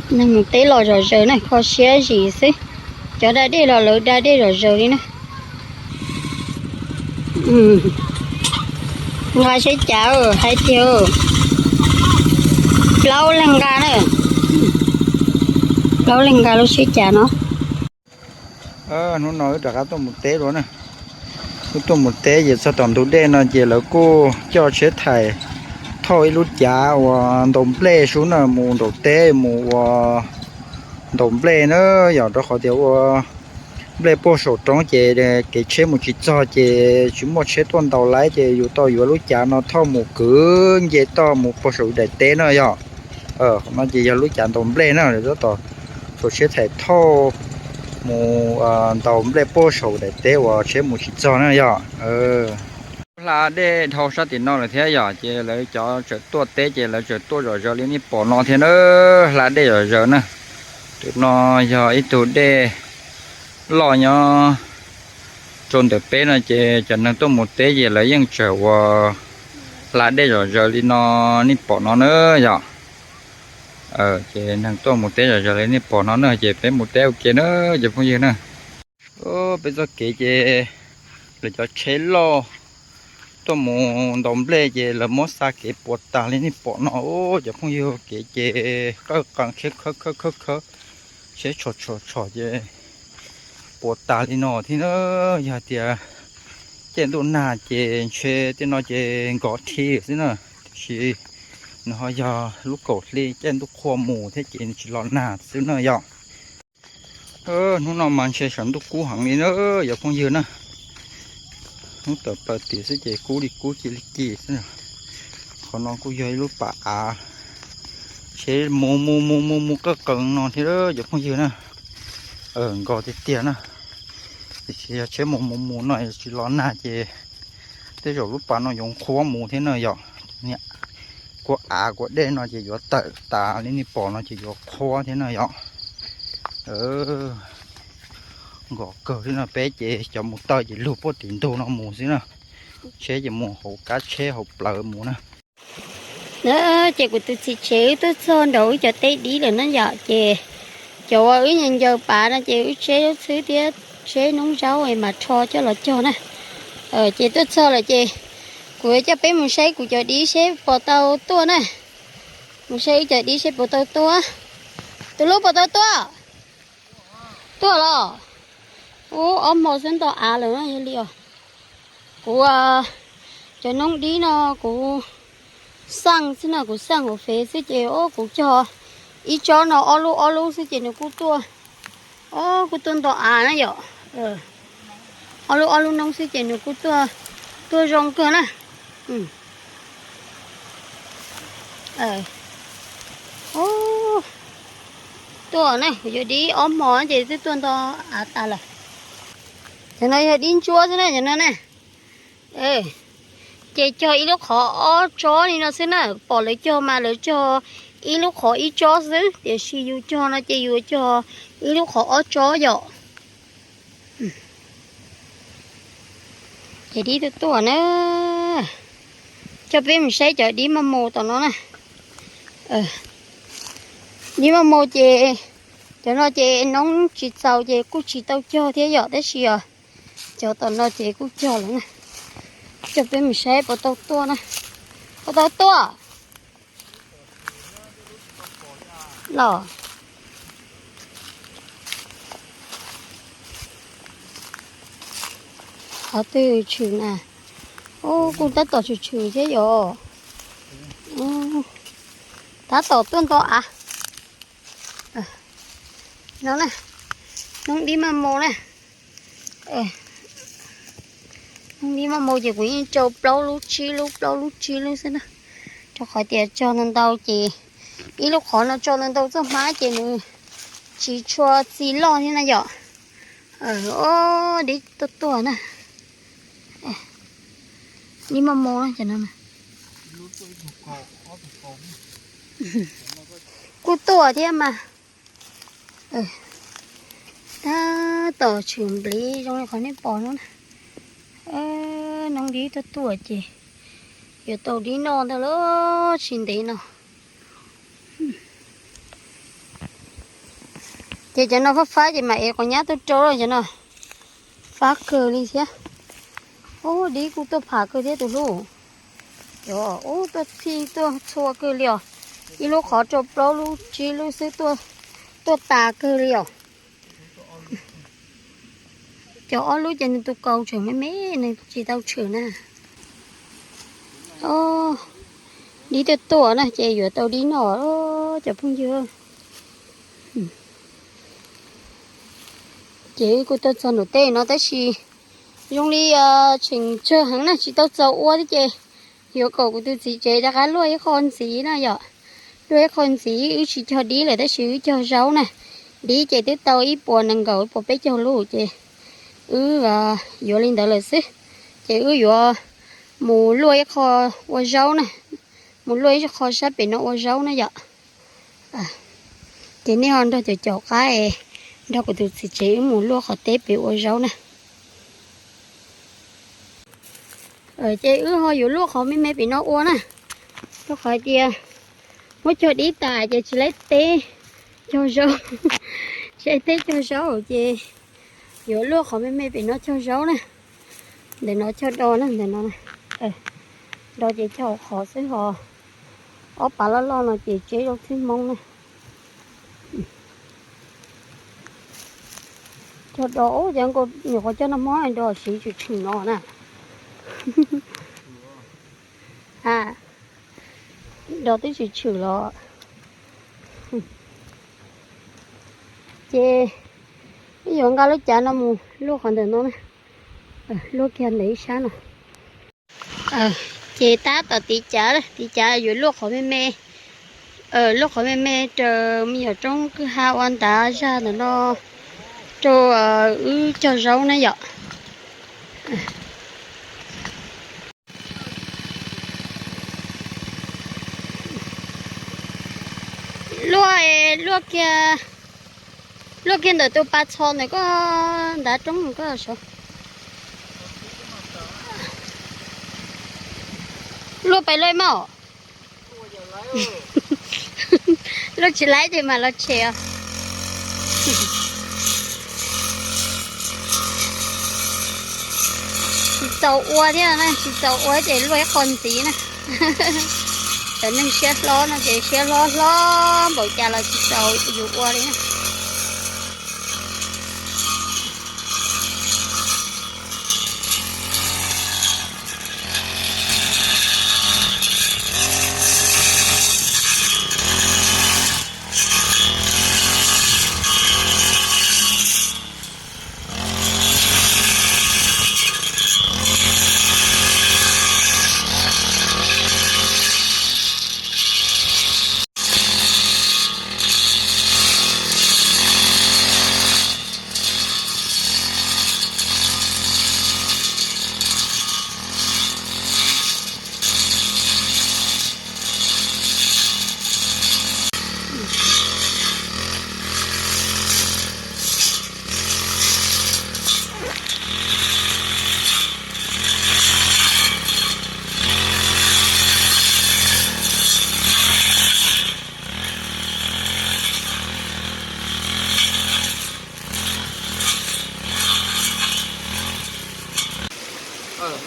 Neeg mus teb los zom zaws na, kho siab zim xwb. Cov da dej los lawv da dej zom zaws li na. Nqa siab cav hais tias plaub leeg nqa na, plaub leeg nqa lub siab cav no. Hnub no wb rov qab tuaj mus teb dua na. Wb tuaj mus teb ces txog tom ntug dej no ces lawv kuj coj tsheb thais thauj ib lub cav uas ntaus nplej sub na mus nraum teb mus ua ntaus nplej na, yog rau qhov tias ua nplej puag saum roob ces kev tsheb mus tsis txog ces tsis muaj tsheb tuaj ntaus lawm ces yus tau yuav lub cav no thauj mus kwv nce toj mus puag saum daim teb na yog. Qhov no ces yog lub cav ntaus nplej na, tab tom tsheb thais thauj mus ntaus nplej puag saum daim teb uas tsheb mus tsis txog na yog. Hla dej dhau sab tim no lawm thiab yog ces lawv cov tseem tuaj teb ces lawv tseem tuaj zom zaws li nej pom no thiab na, hla dej zom zaws na. Tus no yog ib tug dej loj nyob rau ntawm peb no ces cov neeg tuaj mus teb ces lawv yeej tseem ua hla dej zom zaws li no nej pom no na yog. Ces neeg tuaj mus teb zom zaws li nej pom no na ces peb mus teb ua ke na cov phooj ywg na. Peb txoj kev ces lawv cov tsheb loj tuaj mus ntaus nplej ces lawv muab xa kev puas tas li nej pom no cov phooj ywg, kev ces qawj qees khiav khawb khawb khawb khawb, tsheb tshom tshom tshom ces puas tas li no thiab na. Yog tias caij ntuj nag ces ntshe tej no ces nkov rhi xwb na, tiam sis nws ho yog lub kaum hli caij ntuj qhua mus thiab ces nws tsis los nag xwb na yog. Hnub no mas ntshe saum ntuj kub heev li na cov phooj ywg na. Hnub tawm plaws tim xwb ces kub li kub ci li ci xwb. Qhov no kuj yog ib lub pas av, tsheb mus mus mus mus mus qawj qees no thiab cov phooj ywg na. Nkos tiag tiag na. Tiam sis yog tsheb mus mus mus no tsis los nag ces tej zaum lub pas no yuav qhuav mus thiab na yom. Kua av kua dej no ces yuav tawm tas li nej pom no ces yuav qhuav thiab na yom. Nkos kawg li no peb ces cov mus taw ces lug puag tim ntug no mus xwb na. Tsheb ces mus hauv kab tsheb hauv plawv mus na. Ces kuv tus txiv tsev wb tuaj txog nraum wb cov teb dib lawm na yom, ces cov uas wb ncaws ncaws pav no ces wb tseb zaub txhwb thiab tseb noob zaub es mas rho coj los cog na. Ces tuaj txog lawm ces kuv coj peb mus saib kuv cov dib seb puas tau tuaj na. Mus saib wb cov dib seb puas tau tuaj. Tus hlub puas tau tuaj? Tuaj los? Ub, ob hmo xwb nto av lawm na yog li os. Kuv cov noob dib no kuv xaj xwb na, kuv xaj hauv fev xwb ces kuv cog ib tsob no ob lub ob lub xwb ces nws kuj tuaj, kuj tuaj nto av na yom. Ob lub ob lub noob xwb ces nws kuj tuaj, tuaj zoo kawg na. Tuaj na, kuv cov dib ob hmo ces twb tuaj nto av tas lawm. Cov no yog dib ntsuab xwb na cov no na. Ces cog ib lub qhov ob tsob li no xwb na, pom lawv cog mas lawv cog ib lub qhov ib tsob xwb, tiam sis yus cog no ces yus cog ib lub qhov ob tsob yom. Ces dib tuaj tuaj na, coj peb mus saib cov dib maj mus tom no na. Dib maj mus ces cov no ces noob tsis txaus ces kuj tsis tau cog thiab yom, tab sis os, cov tom no ces kuj cog lawm na. Coj peb mus saib puas tau tuaj na. Puas tau tuaj los? Qhov twg tshwm na? Ub, kuj tab tom tshwm tshwm thiab yom. Tab tom tuaj nto av. No na, noob dib maj mus na. Noob dib maj mus ces kuv yeej tso plaub lub tsib lub plaub lub tsib lub xwb na, rau qhov tias tso ntau ntau ces ib lub qhov no tso ntau ntau txoj hmab ces nws tsis tshua txi loj thiab na yom. Dib tuaj tuaj na, dib maj mus na. Kuj tuaj thiab mas. Tab tom tshwm npliv zoo li qhov nej pom no na. Noob dib tuaj tuaj ces yuav tau dib noj ntag los tsis ntev no. Ces cov no fab fab ces mam ev quav nyab tuaj rau cov no. Fab kawg li thiab. Ub, dib kuj tuaj pham kawg thiab tus hlub. Cov ub tuaj txhij tuaj txhua kawg li os. Ib lub qhov rau plaub lub tsib lub xwb tuaj tas kawg li os. Cov ob lub ces nws tus kaus tseem me me nws tsis tau tshwm na. Dib tuaj tuaj na ces yuav tau dib noj cov phooj ywg. Ces wb kuj tuaj txog nram tej no tab sis zoo li tseem tsawg heev na tsis tau txaus ua thiab ces yuav kom kuv tus txiv tsev rov qab luaj ib qho ntxiv na yom. Luaj ib qho ntxiv wb tsis cog dib lawm tab sis wb cog zaub na. Dib ces twb tau ib puas nees nkaum ib puas peb caug lub ces wb yuav li ntawd lawm xwb. Ces wb yuav mus luaj ib qho ua zaub na, mus luaj ib qho sab pem no ua zaub na yom. Ces nej ho nrog caum caum qab es nrog kuv tus txiv tsev wb mus luaj qhov teb pem ua zaub na. Ces wb ho yuav luaj qhov me me pem no ua na, rau qhov tias muab cog dib tas ces tsis laib teb cog zaub, tsis laib teb cog zaub ces yuav luaj qhov me me pem no cog zaub na. Ntawm no cog do na, ntawm no do ces cog qhov xwb ho ob pas loj loj no ces tseb zaub txhwb Hmoob na. Cog do ub, cov nkaus nyuam qhuav cog noj mov do siv tshwm tshwm no na. Do twb tshwm tshwm los. Ces wb yuav nqa lub cav no mus luaj qhov ntawm no na, luaj kiag ntawm ib sab no. Ces tab tom tiv cav, tiv cav yuav luaj qhov me me, luaj qhov me me raws me nyuam roob kwj ha ua ntav zaj ntawm no rau wb cog zaub na yom. Luaj, luaj kiag, luaj kiag ntawm tus pas txhos ntawm koj ntav roob koj sav. Luaj pais luaj maj. Luaj tsis laib ces mam los tshem os. Tsis txaus ua thiab na, tsis txaus ua ces luaj ib qho ntxiv na. Cov neeg siab hlob no ces siab hlob hlob npaum cas los tsis txaus yus ua li na.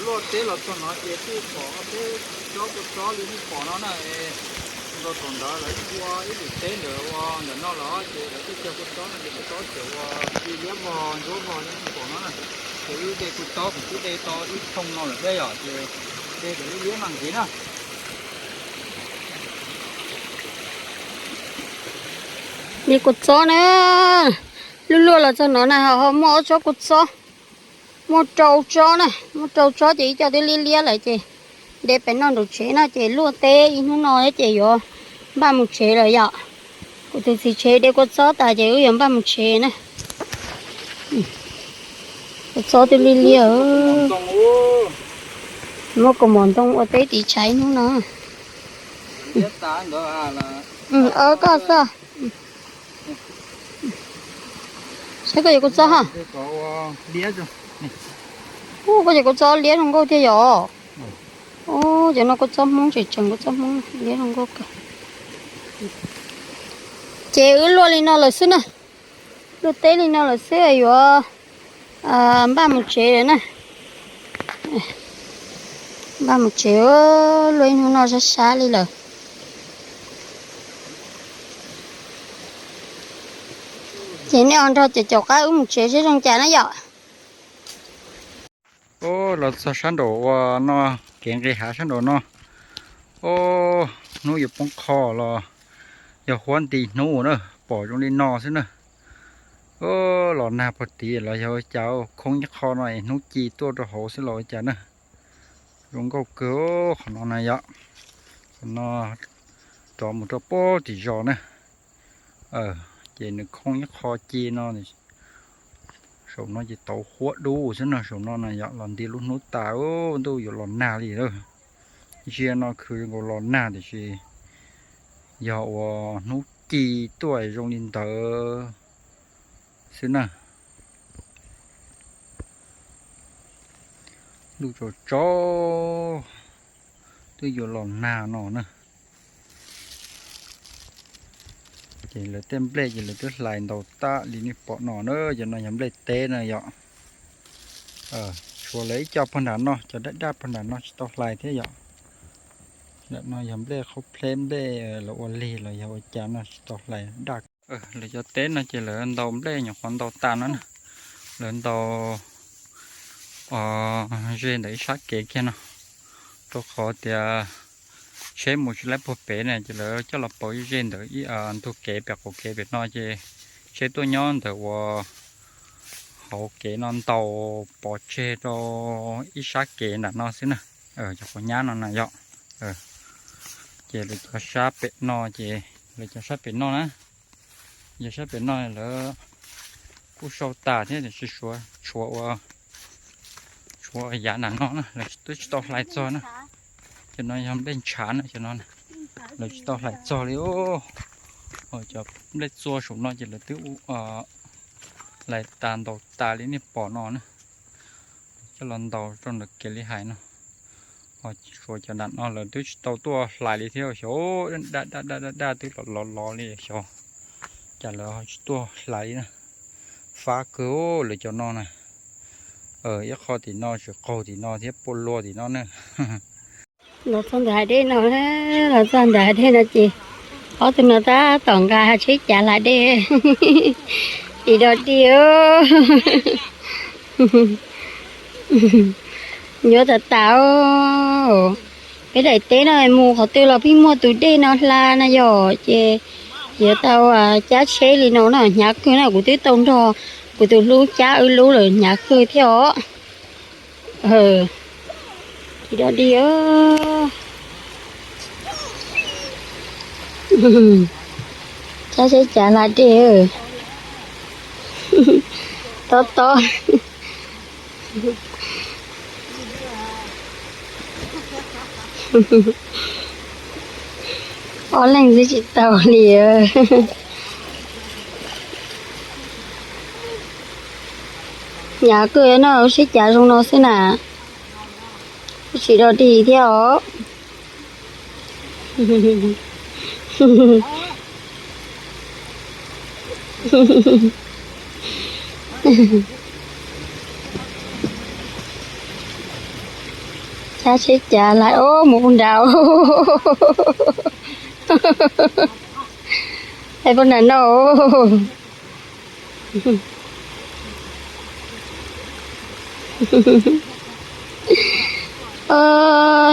Luaj teb los txog no ces twb pom ob peb tsob kua txob li nej pom no na. Nkaus thaum ntawd lawv ua ib lwm teb ntawd ua ntawm no los ces lawv twb cog kua txob no ces kua txob tseem ua li liab vog ntsuab vog li nej pom no na. Ces wb de kua txob kuv twb de tau ib thooj no lawm thiab yom, ces de kom liab liab no ntxiv na. De kua txob na, luaj luaj los txog no na ho muaj ob tsob kua txob. Muaj rau tsob na, muaj rau tsob ces ib co twb liab liab lawm ces de pem noj nraum tsev no ces luaj teb ib hnub no ces yuav npaj mus tsev lawm yom. Kuv tus txiv tsev de kua txob tas ces wb yuav npaj mus tsev na. Kua txob twb liab liab. Muab kaus mom ntoo ua teb tiv tshav ib hnub no. Koj xwb. Saib koj cov kua txob ha. Ub, koj cov kua txob liab zoo nkauj tiag yom. Ub, cov no kua txob Hmoob tseem tseem kua txob Hmoob liab zoo nkauj kawg. Ces wb luaj li no lawm xwb na. Luaj teb li no lawm xwb yuav npaj mus tsev lawm na. Npaj mus tsev, luaj ib hnub no sab sab li lawm. Ces nej ho nrog cov caum qab wb mus tsev seb zoo cas na yom. Los txog sab nraum ua no, kev nqis hav sab nraum no. Hnub yuav poob qho los yog huab nti hnub na, pom zoo li no xwb na. Los nag puag tid los yog ua cas, khoob ib qho no es hnub ci tuaj rau hauv xwb los ua cas na. Zoo nkauj kawg qhov no na yom. Qhov no rov mus rau puag tim zos na. Ces nws khoob ib qho ci no, saum no ces tauv huab dub xwb no, saum no na yom, los nti lub hnub tas, ntuj yuav los nag li lawm. Ntsia no khwv nkaus los nag tiam sis yog ua hnub ci tuaj zoo li ntawd xwb na. Ntuj tsaus tsaus, twb yuav los nag no na. Ces lawv tej nplej ces lawv twb hlais ntau tag li nej pom no na, cov no yog nplej teb na yom. Tshuav lawv ib co puag nram no, cov daj daj puag nram no tsis tau hlais thiab yom. Nram no yog nplej qhaub pleb, nplej lawv ua lig los yog ua cas no tsis tau hlais daj. Lawv cov teb no ces lawv ntaus nplej nyuam qhuav ntaus tas no na. Lawv ntaus ze ntawm ib sab kev kiag no, rau qhov tias tsheb mus tsis laib puag pem na, ces lawv coj los pauv ze ntawm ib ntug kev pem qaum kev pem no ces tsheb tuaj nyob ntawm ua hauv kev no ntaus pov tseg rau ib sab kev nram no xwb na. Cov quav nyab no na yom. Ces lawv cov sab pem no ces, lawv cov sab pem no na, yog sab pem no lawv kuj sau tas thiab tiam sis tshuav ua, tshuav yav nram no na lawv twb tsis tau hlais txog na. Cov no yog nplej ntshav na, cov no lawv tsis tau hlais txog li. Cov nplej txua saum no ces lawv twb hlais tas ntaus tas li nej pom no na. Coj los ntaus rau ntawm kev li hais no. Ho tshuav cov nram no lawv twb tsis tau tuaj hlais li thiab, xyov daj daj daj daj daj twb los lov lov li xyov, cas lawv ho tsis tuaj hlais li na. Fab kawg lawv cov no na. Ib qho tim no tsis qaug tim no thiab puas luag tim no na. Los txog ntawm hav dej no, los txog ntawm hav dej no ces ob tug no tab tom nqa tsheb cav hlais dej. Tis do dig. Nyuaj tas tas. Peb daim teb no mus qhov twg los pheej muaj tus dej no hla na yom, ces yuav tau cab tsheb li no na, hnyav kawg na. Kuv twb tau nrog kuv tus hlub cab wb lub lawm, hnyav kawg thiab os. Tis do dig. Cab tsheb cav hlais dej. Tob tob. Ob leeg xwb tsis tau li. Hnyav kawg no, sib cav zoo no xwb na. Tis do dig thiab os. Cab tsheb cav hlais, ub, mus puag nrad. Hais puag nram no.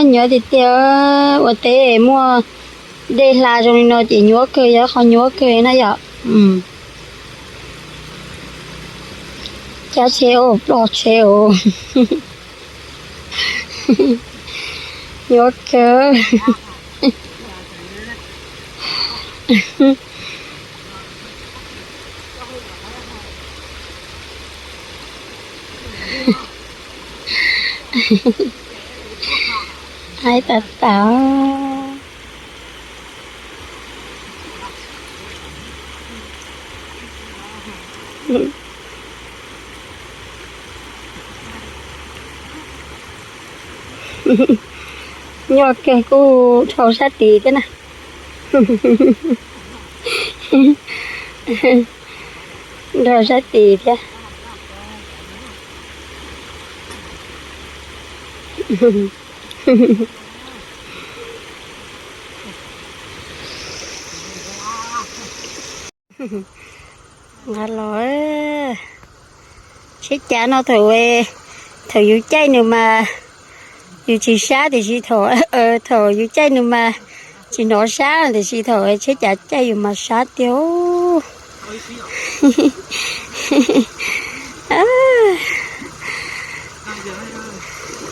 Nyuaj tiag tiag, ua teb muaj dej hla zoo li no ces nyuaj kawg, yog qhov nyuaj kawg na yom. Cab tsheb ua ploj tsheb os. Nyuaj kawg. Haib tas tas. Nyuaj kawg, kuj dhau sab tid thiab na. Nrog sab tid thiab. Nqa los, tsheb cav no thaum, thaum yus caij nws mas yus tsis sab, tiam sis thaum, thaum yus caij nws mas tsis hnov sab, tiam sis thaum tsheb cav caij yus mas sab tiag.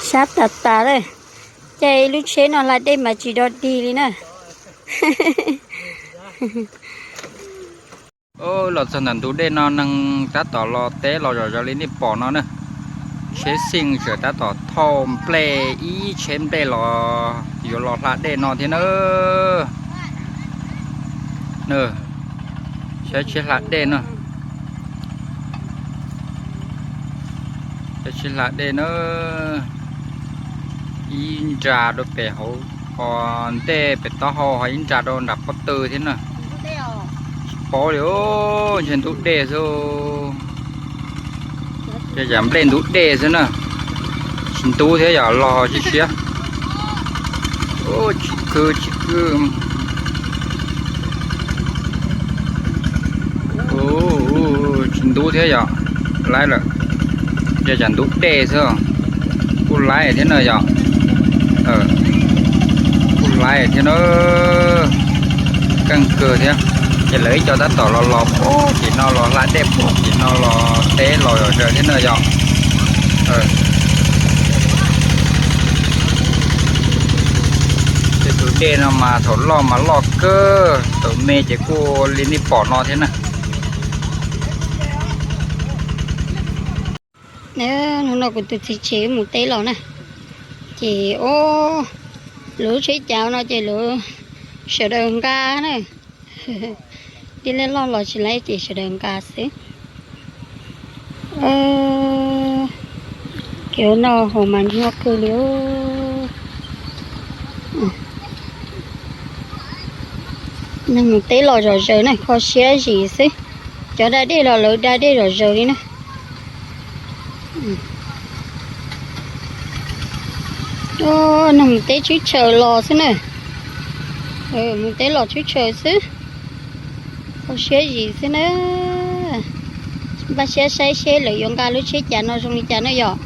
Sab tas tas lawm. Caij lub tsheb no hla dej mas tsis dog dig li na. Los txog ntawm ntug dej no neeg tab tom los teb los zom zaws li nej pom no na. Tsheb xeej tseem tab tom thauj nplej ib tsheb nplej los yuav los hla dej no thiab na. Saib tsheb hla dej no. Saib tsheb hla dej na. Ib nra rau pem hauv, ho ntej pem taub hau, ho ib nra rau nram pob tw thiab na. Tsis paub li, ntshe ntug dej xwb. Ces yam nplej ntug dej xwb na. Tsis ntub thiab yom, los siab siab. Tsis khw tsis khw. Tsis ntub thiab yom, laib lawm. Yog tsam ntub dej xwb, kuj laib thiab na yom. Kuj laib thiab na, keej kawg thiab. Ces lawv ib co tab tom los los puag tim no los hla dej puag tim no los teb los zom zaws thiab na yom. Tej tus dej no mas thaum loj mas loj kawg, thaum me ces kuj li nej pom no thiab na. Hnub no kuv tus txiv tsev mus teb los na, ces o, lub tsheb cav no ces lawv sawv daws nqa na. Tib lej loj los tsis laib ces sawv daws nqa xwb. Kev ua noj haus mas nyuaj kawg li. Neeg mus teb los zom zaws na, kho siab zim xwb. Cov da dej los lawv da dej zom zaws li na. Neeg mus teb tshwj chaw los xwb na. Mus teb los tshwj chaw xwb. Kho siab zim xwb na. Npaj siab saib seb lawv yuav nqa lub tsheb cav no zoo li cas na yom.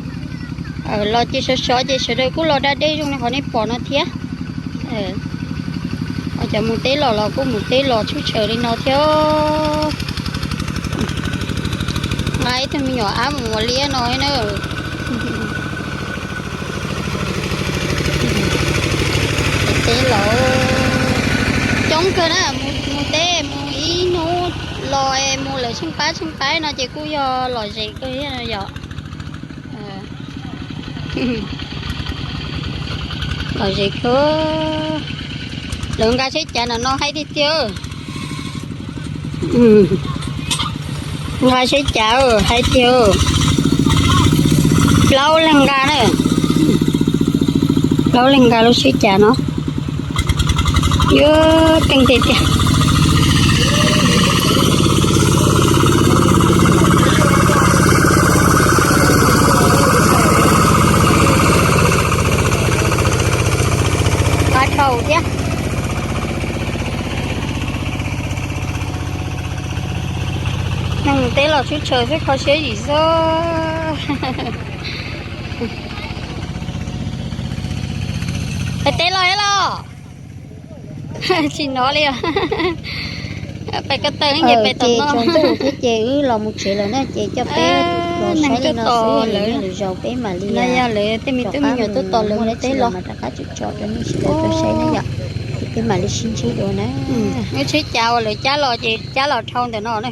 Los ces sov sov ces sawv daws kuj los da dej zoo li qhov nej pom no thiab. Cov mus teb los los kuj mus teb los tshwj chaw li no thiab. Nqa ib tug me nyuam ab mus ua liab no na. Teb los coob kawg na, mus teb mus ib hnub los es mus lawm tsheej pab tsheej pab no ces kuj yog lom zem kawg thiab no yom. Lom zem kawg. Lawv nqa tsheb cav no no haib tiag tiag. Nqa tsheb cav haib tiag. Plaub leeg nqa na. Plaub leeg nqa lub tsheb cav no. Yuav keej tiag tiag. Qab dhau thiab. Neeg teb los tshwj chaw xwb kho siab zim xwb. Peb teb los los. Tsis hnov li os. Peb ko taw ces peb tom no thiab ces wb los mus tsev lawm na ces coj peb los saib li no xwb, lwm zaus peb mam li, yog lawv tej me tub me nyuam tuaj tos lawv mus teb los mas rov qab tso rau nej sawv daws tau saib na yom. Ces peb mam li sib ntsib dua na. Lub tsheb cav uas lawv cab los ces cab los dhau ntawm no na.